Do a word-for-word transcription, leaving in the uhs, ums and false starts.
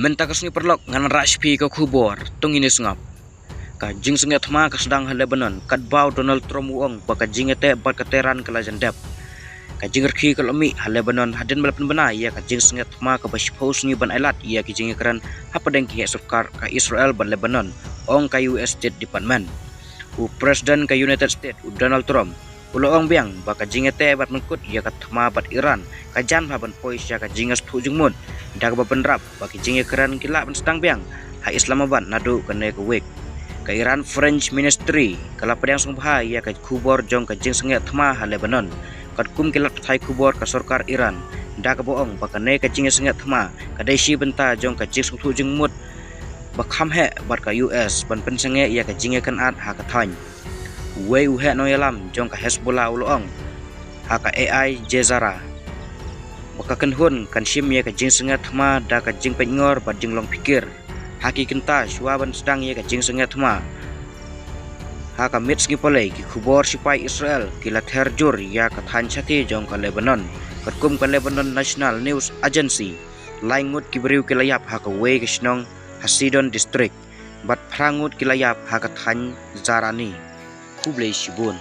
Mynta ka sngi paralok ngan rah sha phi ka khubor, to ngin ïa sngap. Ka jingsngewthuh thma ka sdang ha Lebanon, katba u Donald Trump u ong ba ka jingïateh bad ka Tehran ka la jan dep. Ka jingrkhie ka la mih ha Lebanon hadien ba la pynbna ïa ka jingsngewthuh thma kaba shiphew sngi ban ailad ïa ki jingïakren hapdeng ki heh sorkar ka Israel bad Lebanon, ong ka U S State Department. U President ka United States u Donald Trump u la ong biang ba ka jingïateh bad pynkut ïa ka thma bad Iran ka jan bha ban poi sha ka jingïasngewthuh jingmut, da kaba bynrap ba ki jingïakren ki lah ban sdang biang ha Islamabad naduh kane ka wik. Ka Iran Foreign Ministry ka la pdiang sngewbha ïa ka khubor jong ka jingsngewthuh thma ha Lebanon, katkum ki lad pathai khubor ka sorkar Iran, da kaba ong ba kane ka jingsngewthuh thma ka dei shi bynta jong ka jingsngewthuh jingmut ba kham heh bad ka U S ban pynsangeh ïa ka jingïakynad ha ka thaiñ. Uwei u heh nongïalam jong ka Hezbollah u la ong ha ka Al Jazeera ba ka kynhun kan shim ïa ka jingsngewthuh thma da ka jingpeitngor bad jinglong phikir. Ha ki kynta shuwa ban sdang ïa ka jingsngewthuh thma ha ka miet sngi palei, ki khubor shipai Israel ki la ther jur ïa ka thaiñ shathie jong ka Lebanon. Katkum ka Lebanon National News Agency, lai ngut ki briew ki la ïap ha kawei ka shnong ha Sidon District bad phra ngut ki la ïap ha ka thaiñ Zaraniyah. Khublei shibun.